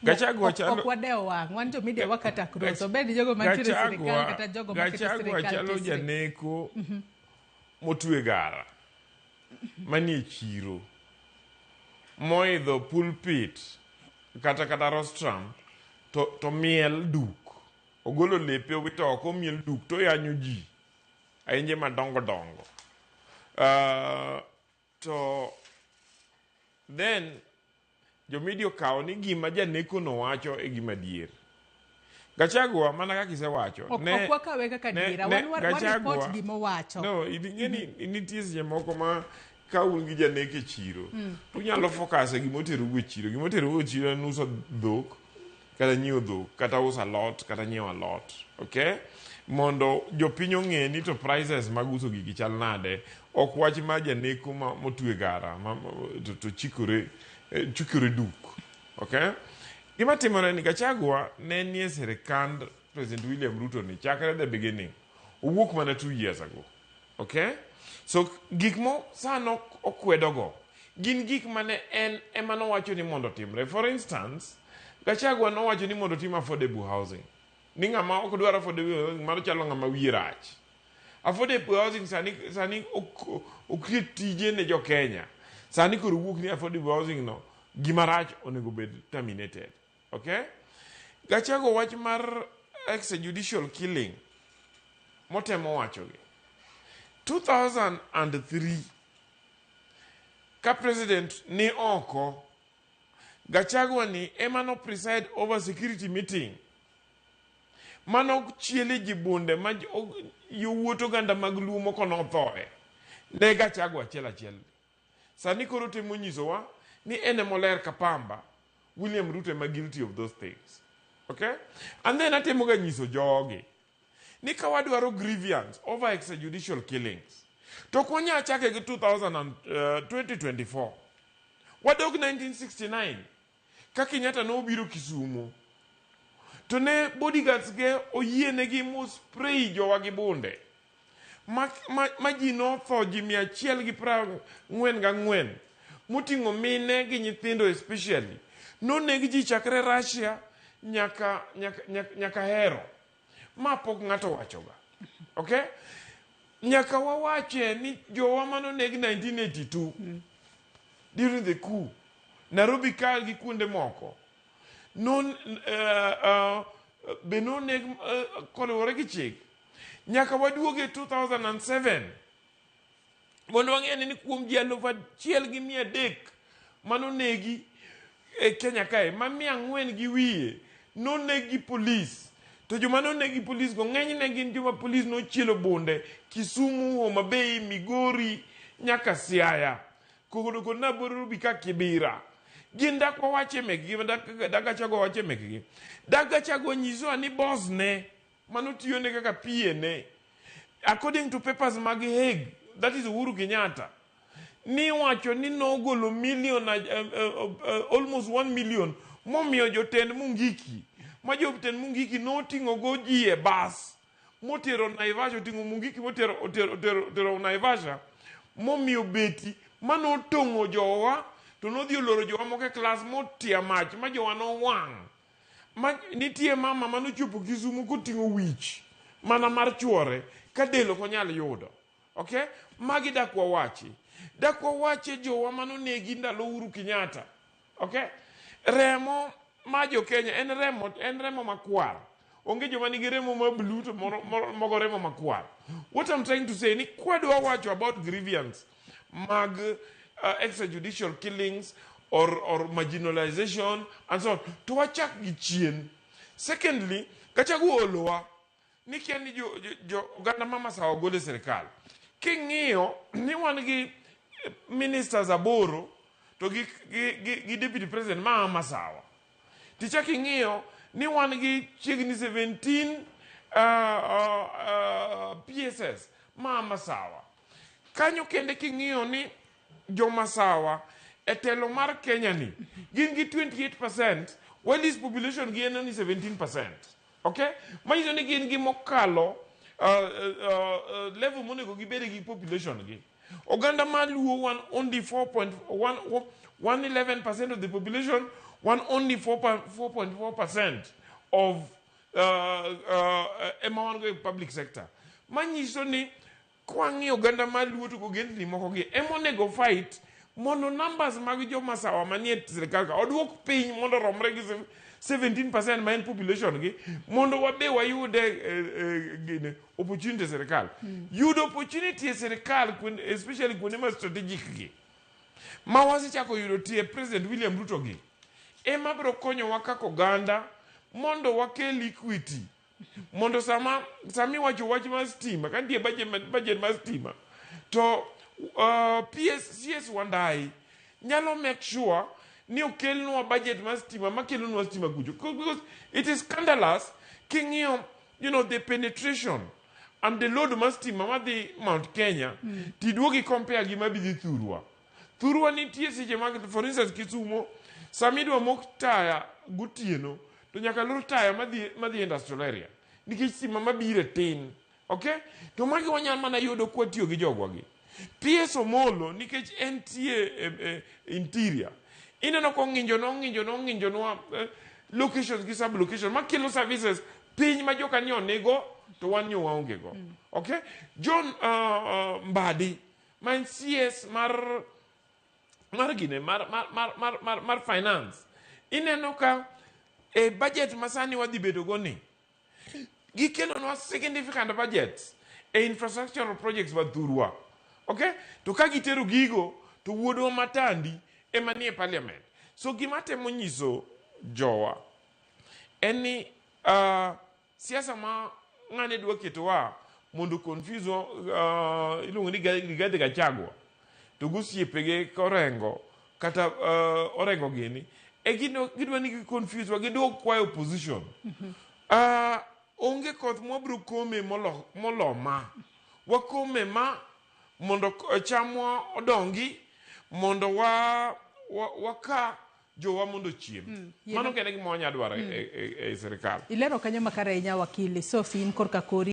Gachagua chalo Ok wadewo wang', wan jo media wakata cross, obed jogo mantiere e sirikal kata jogo maketo Gachagua sirikal chalo tesre. janeko motwe gara manie chiro moidho pulpit kata rostrum to miel duk ogolo lepe owito oko omiel duk to oyanyo ji ahinje madongo dongo. To then jomedia okawo ni gima janeko no wacho e gima adier. Gachagua mana kaka isewacho Ok wakawe kaka adiera, wan wa report gima owacho. No, ing'e ni nitie seche moko ma ka un gi janeko e chiro to unyalo focus e gima oterougo e chiro. Gima oterougo e chiro en uso dhok kata nyiewo dhok kata uso alot kata nyiewo alot. Okay? Mondo jopiny ong'e ni to prices mag uso gigi chal nade. Ok wach ma janeko ma motwe gara to chikore duk. Okay? Gima timore ni Gachagua ne nie sirikand President William Ruto ni chakre the beginning. Owuok mana 2 years ago. Okay? So gik mo sano okwedogo gin gik mane en ema nowacho ni mondo otimre. For instance, Gachagua nowacho ni mondo otim affordable housing. Ni ng'ama ok dwar affordable housing mano chalo ng'ama wiye rach. Affordable housing sani ok tije ne jo Kenya. Sani koro wuok ni affordable housing no gima rach onego bed terminated. Okay? Gachagua wach mar extrajudicial killing motemo wachogi. 2003 ka president ni oko, Gachagua ni ema no preside over security meeting mano chiele ji bunde ma yowuot oganda mag Luo moko nothoe ne Gachagua achiel achiel. Sani koro temo nyisowa ni en emoler ka pamba, William Ruto ema guilty of those things. Okay? And then atemo ga nyiso jogi ni ka wadwaro grievance over extrajudicial killings to ok wanyal chake gi 2000 and, 2024, wadog 1969 ka Kenyatta nobiro Kisumo to ne bodyguards ge oyienegi mo spray jowa gi bunde ma ji notho, ji 144 moting'o mine gi nyithindo especially noneg ji chakre Russia nyaka Hero ma pok ng'ato wachoga. Okay, nyaka wawache ni jowa manoneg 1982 during the coup Nairobi ka gi kuonde moko non be noneg koluwore gi chik. Nyaka waduog e 2007 mondo wang'e ni kuom ji 1300 manonegi e Kenya kae, ma 400 gi wiye noneg gi polis, to joma noneg gi polis go ng'enyne gin joma polis nochielo bunde Kisumu, Homa Bay, Migori nyaka Siaya kod Nairobi ka Kibira. Gin dak wawache mekgi, dak Gachagua wache mekgi. Dak Gachagua nyisowa ni boss ne manotiyone kaka PA ne, according to papers mag Hague, that is Uhuru Kenyatta, ni wacho ni nogolo million, almost 1 million momiyo jotend Mungiki, ma jotend Mungiki noting'o go ji e bas motero Naivasha, oting'o Mungiki motero otero Naivasha momiyo beti manotong'o jowa to nodhi oloro jowa moko e klas motia mach ma jowa nowang'. Ma nitie mama manochopo Kisumu koting'o wich mana mar chuore ka del ok onyal yudo. Okay, magi dak wawachi, dak wawache jowa manonegi ndalo Uhuru Kenyatta. Okay, remo ma jo Kenya en remo makwar. Onge joma nigi remo ma blue to moro, mogo remo makwar. What I'm trying to say ni kwadwa wacho about grievance mag extrajudicial killings or marginalization and so on, to wachak gi chien. Secondly, Gachagua olowa ni kia ni jo oganda ma Masawa gol e sirikal. King'iyo ni wan gi ministers aboro to gi deputy president ma Masawa, tichak ing'iyo ni wan gi chiegni 17 PSS ma Masawa kanyo kende. King'iyo ni jo Masawa e telo mar Kenya ni gin gi 28% while this population gi en only 17%. Okay, manyiso ni gin gi mokalo level monego gibede gi population gi. Oganda ma Luo wan only 4.1 Wan 11% of the population, wan only 4.4% of ema wan go e public sector. Manyiso ni kwang'iyo oganda mar Luo to gogendni moko gi ema onego fight mondo numbers mag jomasawa manie sirikal ka oduok piny mondo oromre gi 17% ma en population gi mondo wabe wayude gine opportunity e sirikal. Yudo opportunity e sirikal especially kuonde ma strategic gi ma wasechako yudo tie President William Ruto gi ema biro konyowa kaka oganda mondo wakel equity mondo sama sama iwacho wach mar stima ka nitie budget mar stima to PS CS Wandayi nyalo make sure ni okelnwa budget mar stima makelonwa stima kucho, because it is scandalous king'iyo the penetration and the load mar stima madhi Mount Kenya tiduogi compare gi mabidhi thurwa. Thurwa nitie seche mag, for instance, Kisumo, sama idwa mok taya gotieno to nyaka lor taya madhi industrial area nikech stima mabire tin. Okay, to magi wanyalo mana yudo kwatiyo gi jogwa gi PS Omolo nikech entie e interior. Ineno kong'injo nong'injo nong'injonwa locations gi sub location makelo services piny ma joka nyo nigo to wan nyo waonge go. Okay, John Mbadi ma en CS mar gine mar finance, ineno ka e budget masani wadhi bedo go ni gikelonwa significant budgets e infrastructural projects mathurwa. Okay, to ka gitero gigo to wuodwa matandi ema nie parliament. So gima temo nyiso jowa en ni siasa ma ng'ane dwa ketowa mondo confuse iluongo ni Rigathi Gachagua to gosiepege korengo kata Orengo gini e gidwa ni gi confuse wa giduok kwa e opposition. Onge koth mwabiro kome molo ma wakome ma mondo chamwa odongi mondo wa waka jowa mondo ochiem. Mano kende gima wanya dwaro e sirikal. Ilero kanyo makare ahinya, wakili Sophie, in korka kori.